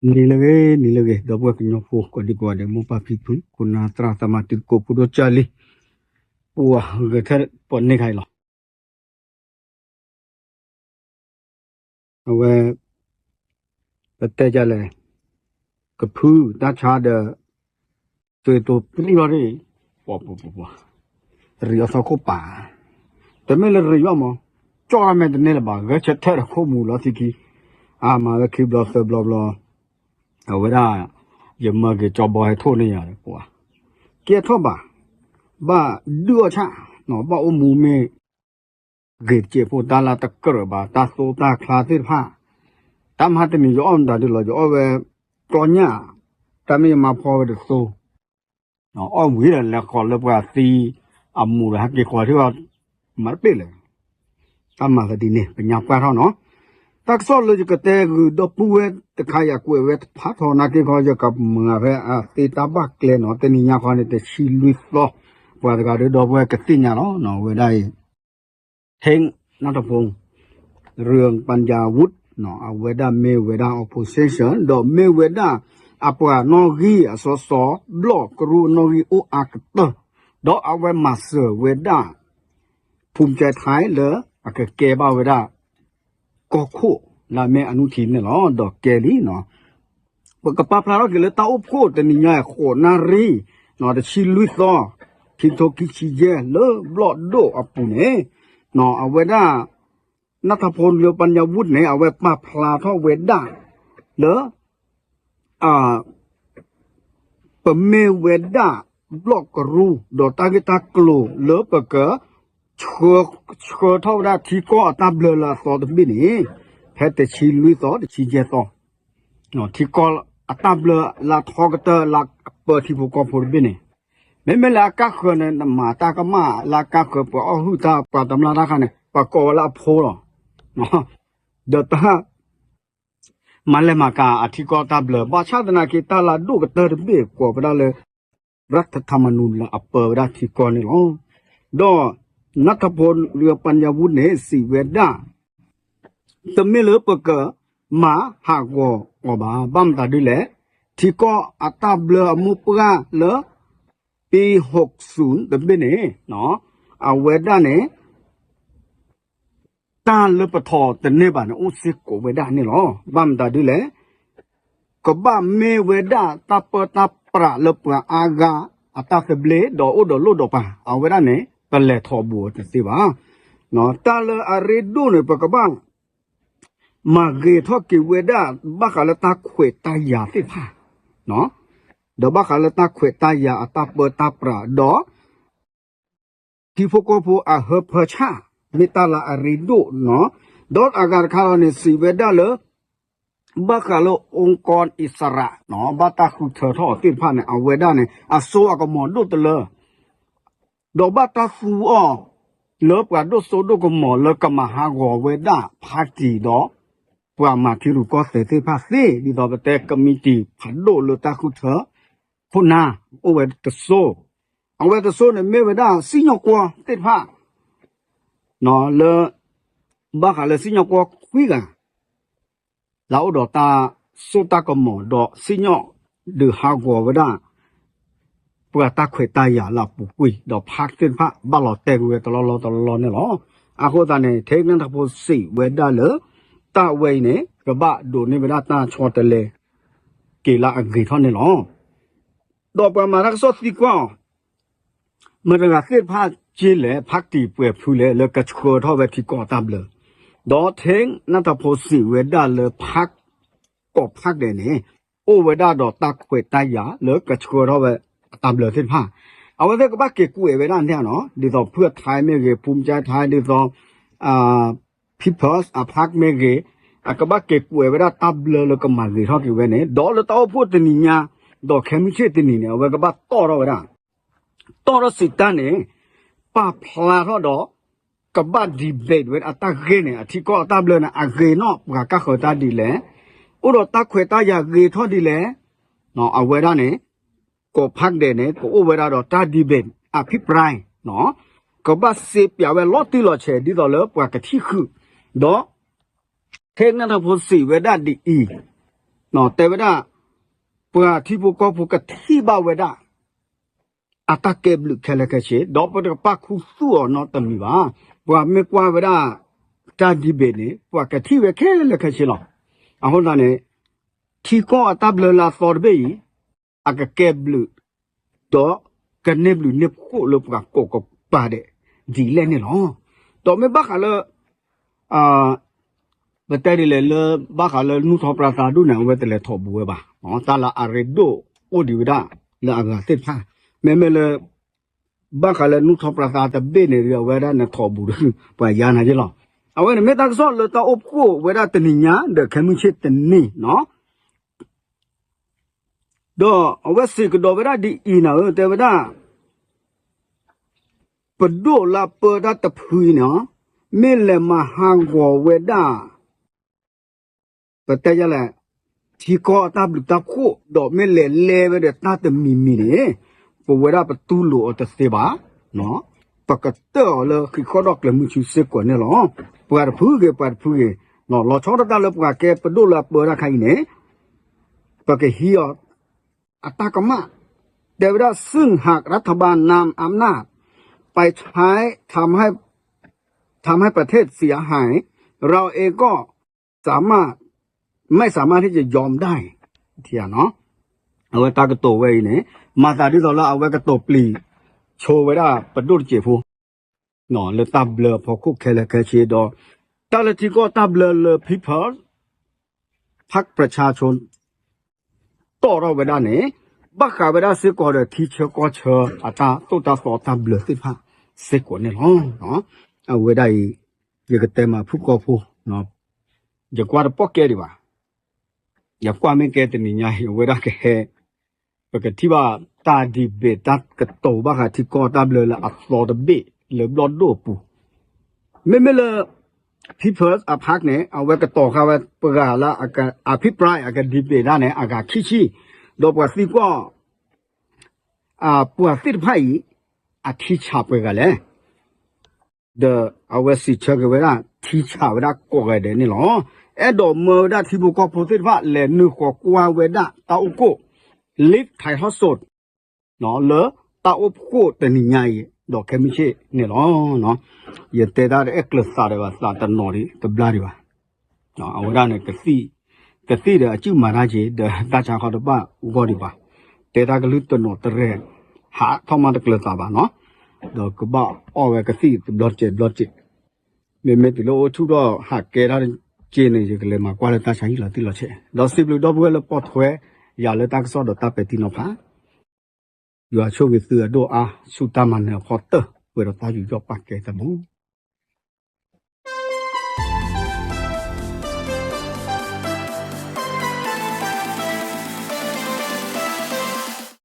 နံၤလၢအဂ့ၤ နံၤလၢအဂ့ၤ ဒီပုၢ်ဝဲၢ်ကညီဖိ ကိးဒံကိးဂၤဒဲး မိၢ်ပၢ်ဖံဖု ခိၣ်နၢ်သရၣ်သမါ တံၤသကိးဖိဒိၣ်ကၢ်လံ, ပှၤဂဲၤထဲပှၤန့ၢ်ခါအံၤလီၤ. အဝဲ ပတဲဒ်လဲၣ်, ကဖုတၢ်ဆါဒီး သွံၣ်တိၤပြံလီၤဒၣ်, ပှၤပှၤပှၤပှၤ, ရံးအီၣ်သီခိၣ်ပၤ, တမ့ၢ်လၢရံးဘၣ်မး, ကၠီၣ်တၢ်မဲာ်တန့ၢ်လၢၤဘၣ် ဂဲၤဆၢထၢၣ်ဒီးခိၣ်မူၤလီၤသံခံ, အါမးလၢခံဘျီသၢဘျီဘျီ, အဝဲဒၣ် ယမၢက့ၤကၠီဘီဟဲထိၣ်န့ၢ်ယၤဒီးပှၤ, ကဲထီၣ်ဘၣ်, ဘၣ်ဒုးအီၣ်ဆၣ်, ဘၣ်အိၣ်မူမ့ၢ် ဂ့ၤတစဲးဖိ တၢ်လၢတကြၢးဘၣ် တၢ်သိတၢ်ချါသ့ၣ်တဖၣ်, တၢ်မၤတနံၤယအီၣ်မတၤဒုလီၤ ယအီၣ်ဝဲ ကျီညၣ်, တၢ်မ့ၢ်ယမၤဖီဝဲတသိ, အီၣ်ဝံၤဒီးလဲၤဃီၤလၢပှၤသံ အမူၤဒီးဟဲက့ၤဃီၤထံၣ်အီၤ, မၤတပ့ၢ်လဲၣ်, တၢ်မၤသးဒ်န့ၣ် ပညါပှၢ်ထီၣ်နီၤ, တၢ်ကစီၣ်လၢယကတဲဂုာ်ဒီပုၢ်ဝဲၢ်တခါယၤကွဲးဝဲတဖးထီၣ်နာ်က့ခီ ယကမၤဖဲအသ့တၢ်ဘၣ်ကျဲနီၤ တနံၤညါခီန့ၣ် တဆံလွံၢ်သီ, ပှၤတဂၤဒီးဒီပုၢ်ဝဲၢ်ကသ့ၣ်ညါလီၤ အဝဲဒၣ်အံၤ ထ့နၢ်ထဖိ ရံးပညၣ်ဝူး, အဝဲဒၣ်မ့ၢ်ဝဲဒၣ် opposition ဒီးမ့ၢ်ဝဲဒၣ် အပှၤနီၣ်ဂံၢ်အစီစီ ဘျီၣ်ကရူၢ်နီၣ်ဂံၢ်အိၣ်အါကတၢၢ်, ဒီးအဝဲမၤစၢၤဝဲဒၣ် ဖူမကဲထဲလၢ အကကဲဘၣ်ဝဲဒၣ် ကီၢ်ခိၣ်လၢအမ့ၢ်အနုထံန့ၣ်လီၤ. ဒီးကဲလံနီၤ ပကပာ်ဖျါထီၣ်က့ၤလၢတၢ်အိၣ်ဖှိၣ်တနံၤညါအံၤ ဃိးနၣ်ရံၣ် တဆံလွံၢ်သီ ခံထိခံဆံယဲၢ်လၢဘျီၣ်ဒိၣ်အပူၤန့ၣ် အဝဲဒၣ် နၢ်ထဖိ ရံးပညၣ်ဝူးန့ၣ် အဝဲပာ်ဖျါထီၣ်ဝဲဒၣ်လၢ ပမ့ၢ်ဝဲဒၣ်ဘျီၣ်ကရူၢ် ဒီးတၢ်ဂ့ၢ်တၢ်ကျိၤလၢပက ဆှၢထီၣ်ဝဲဒၣ်ထံကီၢ်အတၢ်ဘျၢလၢအသီတဘ့ၣ်န့ၣ် ဖဲတဆံလွံၢ်သီ တဆံယဲၢ်သီ ထံကီၢ်အတၢ်ဘျၢလၢအထီကတၢၢ်လၢအပၢထံဖိကီၢ်ဖိတဘ့ၣ်န့ၣ် မ့မ့ၢ်လၢအကါဃၢၤန့ၣ် နမၤတၢ်ကမၣ်လၢအကါဃၢၤ ပှၤအီၣ်ဟုၣ်တၢ် ပှၤတမျၢ်တၢ်ခါန့ၣ် ပှၤကိးဝဲလၢအဖိလီၤ. ဒီးတၢ် မၤလဲၤမၤကၤအထံကီၢ်တၢ်ဘျၢ ဘၣ်ဆၣ်သနာ်က့ တၢ်လၢအဒိၣ်ကတၢၢ်တဘ့ၣ် ကိးဝဲဒၣ်လၢ ရၢၢ်ထထၢမနူလၢအပၢဝဲဒၣ်ထံကီၢ်န့ၣ်လီၤ. ဒီး နၢ်ထဖိ ရံးပညၣ်ဝူးန့ၣ် စံးဝဲဒၣ် တမ့ၢ်လၢပကမၤဟးဂီၤအီၤဘၣ်. ဘၣ်မတၤဒ်လဲၣ်, ထံကီၢ်အတၢ်ဘျၢအမိၢ်ပှၢ်လၢ ပံဟိးစူၣ်တဘ့ၣ်န့ၣ် အဝဲဒၣ်န့ၣ် တၢ်လၢပထီၣ်တန့ၢ်ဘၣ်န့ၣ် အိၣ်စ့ၢ်ကီးဝဲဒၣ်န့ၣ်လီၤ. ဘၣ်မတၤဒ်လဲၣ်, ကဘၣ်မ့ၢ်ဝဲဒၣ်တၢ်ပၢတၢ်ပြးလၢပှၤအါဂၤအတၢ်သဘျ့ ဒီးအိၣ်ဒီးလိၣ်ဒီးပၤ အဝဲဒၣ်န့ၣ် ပလဲၤထီၣ်ဘူးအီၤတသ့ဘၣ်. တၢ်လၢအရ့ဒိၣ်န့ၣ် ပကဘၣ် မၤဂ့ၤထီၣ်က့ၤဝဲဒၣ် ဘၣ်ဃးလၢတၢ်ခွဲးတၢ်ယာ်သ့ၣ်တဖၣ်, ဒီးဘၣ်ဃးလၢတၢ်ခွဲးတၢ်ယာ်အတၢ်ပၢတၢ်ပြး ဒီး ထံဖိကီၢ်ဖိအဟၢဖၢဆၣ် မ့ၢ်တၢ်လၢအရ့ဒိၣ်နီၤ, ဒီးအဂၤတခါလီၤန့ၣ် စံးဝဲဒၣ်လၢ ဘၣ်ဃးလၢ องค์กรอิสระနီၤ ဘၣ်တၢ်ဃုထၢထီၣ်အီၤသ့ၣ်တဖၣ်န့ၣ် အဝဲဒၣ်န့ၣ် အစိအကမီၤဒိၣ်တလၢ ဒီးဘၣ်တၢ်သူအီၤ လၢပှၤဒိၣ်စိဒိၣ်ကမီၤလၢကမၤဟးဂီၤဝဲဒၣ် ဖါတံၢ်ဒီး ပှၤမၤထံရူၢ်ကီၢ်သဲးသ့ၣ်တဖၣ်သ့ ဒ်သိးပတဲကမံးတံာ်ဖးဒိၣ်လၢတၢ်ဃုထၢ ခိၣ်နၢ် အိၣ်ဝဲတစိၤ, အဝဲတစိၤန့ၣ်မ့ၢ်ဝဲဒၣ်စံၣ်ညီၣ်ကွီၢ်သ့ၣ်တဖၣ် လၢ ဘၣ်ဃးလၢစံၣ်ညီၣ်ကွီၢ်ခွံဂၤ လၢအအိၣ်ဒီးတၢ်စိတၢ်ကမီၤဒီးစံၣ်ညီၣ်ဒုးဟးဂီၤဝဲဒၣ် ပှၤတၢ်ခွဲးတၢ်ယာ်လၢအပူၤကွံာ် ဒီးဖးသ့ၣ်တဖၣ်ဘၣ်လီၤတဲာ်ကွံာ်ဝဲတလီၢ်လီၢ်တလီၢ်လီၢ်န့ၣ်လီၤ. အဃိသတးန့ၣ် ထဲနၢ်ထဖိစံးဝဲဒၣ်လၢ တၢ်ဝဲအံၤန့ၣ် ကဘၣ်ဒိးန့ၢ်ဝဲဒၣ်တၢ်ဆီတလဲ က့ၤလၢအဂ့ၤထီၣ်န့ၣ်လီၤ. ဒီးပှၤမၤတၢ်ကစီၣ်သံကွၢ်အီၤ မတၤတဂၤသ့ၣ်တဖၣ်က့လဲၣ် ဖါတံၢ်ပှဲၤဖုလဲၣ် လၢကဆှၢထီၣ်ဝဲထံကီၢ်အတၢ်ဘျၢ, ဒီးထဲနၢ်ထဖိစံးဝဲဒၣ်လၢဖး ကီၢ်ဖးဒဲးန့ၣ် အိၣ်ဝဲဒၣ်ဒီးတၢ်ခွဲးတၢ်ယာ်လၢကဆှၢထီၣ်ဝဲအတၢ်ဘျၢသ့ၣ်တဖၣ်, အဝဲသ့ၣ်ကဘၣ်က့ၤကွဲးဝဲဒၣ်န့ၣ်နီၤ ဒ်သိးဖုၣ်ထဲမ့ၢ်ဂ့ၤ ဖူမကဲထဲ ဒ်သိး People's အဖးမ့ၢ်ဂ့ၤ အကဘၣ်က့ၤကွဲးဝဲဒၣ်တၢ်ဘျၢလၢကမၤဂ့ၤထီၣ်က့ၤဝဲန့ၣ် ဒီးလၢတၢ်အိၣ်ဖှိၣ်တနံၤညါ ဒီးခဲမုၢ်ဆ့ၣ်တနံၤန့ၣ် အဝဲကဘၣ်တီၣ်ထီၣ်ဝဲဒၣ် တီၣ်ထီၣ်စံးတၢ်န့ၣ် ပာ်ဖျါထီၣ်ဒီး ကဘၣ် debate ဝဲအတၢ်ဂ့ၢ်န့ၣ် အထံကီၢ်အတၢ်ဘျၢန့ၣ် အဂ့ၤနီၣ်ပှၤကါဃၢၤတၢ်ဒ်လဲၣ်, အိၣ်ဒီးတၢ်ခွဲးတၢ်ယာ်ဂ့ၤထီၣ်ဒ်လဲၣ်, အဝဲဒၣ်န့ၣ် ကီၢ်ဖးဒဲးန့ၣ် ကအိၣ်ဝဲဒၣ်ဒီးတၢ် debate အ ဖံးပြဲ ကဘၣ်စ့ပၠးဝဲလီၤတံၢ်လီၤဆဲး ဒ်သိးလၢပှၤကထံၣ်ဃုာ်, ဒီး ထဲနၢ်ထဖိစံးဝဲဒၣ်ဒ်အံၤ, တဲဝဲဒၣ် ပှၤထံဖိကီၢ်ဖိကထံၣ်ဘၣ်ဝဲဒၣ် အတၢ်ကဲဘျုးခဲလၢာ်ခဲဆ့ ဒီးပတကပာ်ခူသူၣ်အီၤနီတမံၤဘၣ်. ပှၤမ့ၢ်ကွၢ်ဝဲဒၣ် တၢ်ဒံးဘ့ၣ်န့ၣ် ပှၤကထံၣ်ဝဲခဲလၢာ်ခဲဆ့လီၤ. အဃိသတးန့ၣ် ထံကီၢ်အတၢ်ဘျၢလၢအသီတဘ့ၣ်အံၤ အကကဲဘျုး ဒီးကန့ၢ်ဘျုးန့ၢ်ဖှိၣ်လၢပှၤကိးကပၤဒဲး ဒ်လဲၣ်န့ၣ်လီၤ. ဒီးမ့ၢ်ဘၣ်ဃးလၢ ပတဲဒ်လဲၣ်လၢ ဘၣ်ဃးလၢနူၢ်ထီၣ်ပြၢသးဒိၣ်န့ၣ် အဝဲတလဲၤထီၣ်ဘူးဝဲဘၣ်. တၢ်လၢအရ့ဒိၣ်အိၣ်ဒံးဝဲဒၣ် လၢအဂၤသ့ၣ်တဖၣ် မ့မ့ၢ်လၢ ဘၣ်ဃးလၢနူၢ်ထီၣ်ပြၢသးတဘ့ၣ်န့ၣ်ဒီး အဝဲဒၣ်နထီၣ်ဘူးဒီး ပှၤယါနၤယ့လီၤ. အဝဲန့ၣ်မ့ၢ်တၢ်ကစီၣ်လၢတၢ်အိၣ်ဖှိၣ်ဝဲဒၣ်တနံၤညါ ဒီးခဲမုၢ်ဆ့ၣ်တနံၤနီၤ ဒီးအဝဲစံးကဒီးဝဲဒၣ်ဒ်အံၤနၤဧၢ တဲဝဲဒၣ် ပဒိၣ်လၢအပၢတၢ်တဖုအံၤန့ၣ် မ့ၢ်လဲၤမၤဟးဂီၤဝဲဒၣ် ပတဲယလဲၣ် ထံကီၢ်အတၢ်ဘျုးတၢ်ဖှိၣ် ဒီးမ့ၢ်လဲၤလဲၤဝဲဒီးတၢ်တမံၤမံၤန့ၣ် ပဝဲဒၣ်ပတူၢ်လိာ်အီၤတသ့ဘၣ်. ပကတၢၢ်အီၤလၢဃံးခီၣ်ဒီးကျဲၤမုၢ်ဆူစ့ၢ်ကီးန့ၣ်လီၤ. ပှၤတဖုဂ့ၤ ပှၤတဖုဂ့ၤ လီၤဆီဒၣ်တၢ်လၢပှၤကဲပဒိၣ်လၢအပၢတၢ်ခါအံၤန့ၣ် ပကဟံးအီၤ အတၢ်ကမၣ် တဲဝဲဒၣ် ซึ่งหากรัฐบาลนำอำนาจไปใช้ทำให้ทำให้ประเทศเสียหาย เราเองก็สามารถไม่สามารถที่จะยอมได้ ထံၣ်ဧါနီၤ အဝဲတၢ်ကတိၤဝဲအံၤန့ၣ် မၤသးဒ်သိးလၢအဝဲကတိၤပျံၤ ဆိဝဲဒၣ်ပဒိၣ်တစဲးဖိ လၢတၢ်ဘျၢအဖီခိၣ်ခဲလၢာ်ခဲဆ့ဒီး တၢ်လၢထံကီၢ်တၢ်ဘျၢလၢ People ဖၣ်ပြၢၡါဆိ တီၣ်ထီၣ်ဝဲဒၣ်န့ၣ် ဘၣ်ဃးဝဲဒၣ်စ့ၢ်ကီးဒီးထံဆၢကီၢ်ဆၢအတၢ်သိၣ်တၢ်သီတၢ်ဘျၢသ့ၣ်တဖၣ်စ့ၢ်ကီးန့ၣ်လီၤ. အဝဲဒၣ်အံၤ ယကတဲမးဖုၣ်ကိာ်ဖိ ယကွၢ်တပီၢ်ကဲဒံးဘၣ်. ယကွၢ်မ့ၢ်ကဲတနံၤညါအံၤ အဝဲဒၣ်ကဟဲ ပကထံၣ်ဘၣ်တၢ်ဒံးဘ့ၣ်တၢ်ကတိၤဘၣ်ဃးထံကီၢ်တၢ်ဘျၢလၢအသီတဘ့ၣ်လၢဘျီၣ်ဒိၣ်အပူၤ မ့မ့ၢ်လၢ People's Park န့ၣ် အဝဲကတိၤဃာ်ဝဲပှၤလၢအက အဖံပြၢ အကဒံးဘ့ၣ်ဒၣ်န့ၣ် အဂၤခံဆံ ဒီးပှၤသံကွၢ် ပှၤသ့ၣ်တဖၣ်အံၤ အထံဆးပှဲၤဂၤလဲၣ် ဒီးအဝဲစံးဆၢက့ၤဝဲဒၣ် ထံဆးဝဲဒၣ်ကိးဂၤဒဲးန့ၣ်လီၤ. အဲၣ်ဒိးမၢဝဲဒၣ်ထံဖိကီၢ်ဖိသ့ၣ်တဖၣ် လဲၤနုာ်ဃီၤကွၢ်ဝဲဒၣ်တၢ်အိၣ်ဖှိၣ် Live Tai Hot Sot လၢတၢ်အိၣ်ဖှိၣ်တနံၤညါအံၤ ဒီးခဲမုၢ်ဆ့ၣ်န့ၣ်လီၤ. ယတဲတၢ်တအဲၣ်ကျၢၤသးဒံးဘၣ် သးတနီၤဒံးတဘျါဒံးဘၣ်. အဝဲဒၣ်န့ၣ် ကသံၣ်ဒီးအစုၣ်မၤတၢ်က့ၤ ဒီးတၢ်ဆါခီတဘၣ်ဂီၢ်ဒံးဘၣ်. တဲတၢ်ကလုၢ်တနီၤတရဲၣ် ဟးထီၣ်မးတကျၢၤသးဘၣ်နီၤ. ဒီးကဘၣ်အီၣ်ဝဲကသံၣ်တဘျီတစဲးဘျီတစဲး မ့မ့ၢ်တုၤလၢအိၣ်ဆူၣ်ထီၣ်ဟးကဲတၢ်တက့ၢ်န့ၣ် ယကလဲၤမၤကွၢ်လၢတၢ်ဆါဟံၣ်လီၤတံၢ်လီၤဆဲး ဒီးစံးဘျုးဒီပုၢ်ဝဲၢ်လၢပိာ်ထွဲယၤလၢတၢ်ကစီၣ်ဒီးတၢ်ပဲာ်ထံနီၤဖး ယွၤဆိၣ်ဂ့ၤသုအဒိၣ်အါ ဆူတၢ်မၤနၢၤအဖီတၢၢ် ပှဲၤဒီးတၢ်ယူးယီၣ်ပာ်ကဲတၢ်မူ